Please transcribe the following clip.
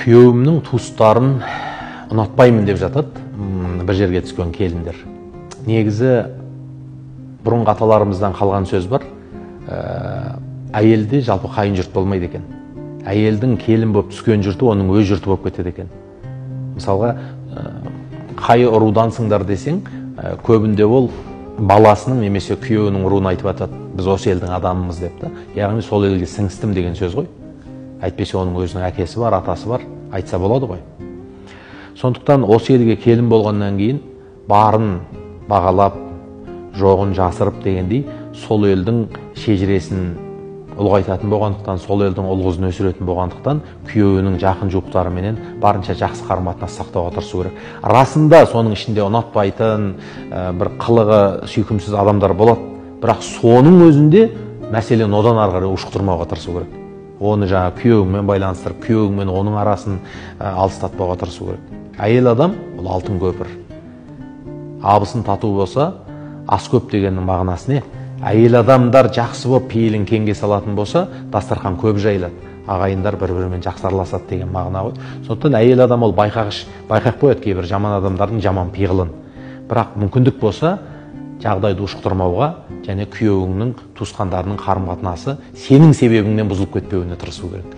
Күйеуімнің туыстарын ұнатпаймын деп жатады бір жерге түскен келіндер. Негізі бұрынғы аталарымыздан қалған сөз бар. Әйелде жалпы қайын жұрт болмайды екен. Әйелдің келін болып түскен жұрты оның өз жұрты болып кетеді екен. Мысалға, қай рудансыңдар десең, көбінде ол баласының немесе күйеуінің руын айтып атады. Біз осы елдің адамымыз деп та. Яғни сол елге сіңістім деген сөз ғой. Әйтпесе оның өзінің әкесі бар, атасы бар, айтса болады ғой. Сондықтан осы елге келін болғаннан кейін барын бағалап, жоғын жасырып дегендей, сол елдің шежіресін ұлғайтатын болғандықтан, сол елдің ұл қызын өсіретін болғандықтан, күйеуінің жақын жуықтарыменен барынша жақсы қарым-қатынас сақтауға тырысу керек. Расында соның ішінде ұнатпайтын, бір қылығы сүйкімсіз адамдар болады. Бірақ соның өзінде мәселені одан ары қарай ушықтырмауға тырысу керек. Оны жаңа күйеуіңмен байланыстырып, күйеуіңмен оның арасын алыстатпауға тырысу керек. Әйел адам ол алтын көпір. Абысын тату болса, ас көп дегеннің мағынасы не? Әйел адамдар жақсы болып пейілін кеңге салатын болса, дастархан көп жайылады. Ағайындар бір-бірімен жақсы араласады деген мағына ғой. Сондықтан әйел адам ол байқағыш, байқап қояды кейбір жаман адамдардың жаман пиғылын. Бірақ мүмкіндік болса, жағдайды ушықтырмауға және күйеуіңнің туысқандарының қарым-қатынасы сенің себебіңнен бұзылып кетпеуіне тырысу керек.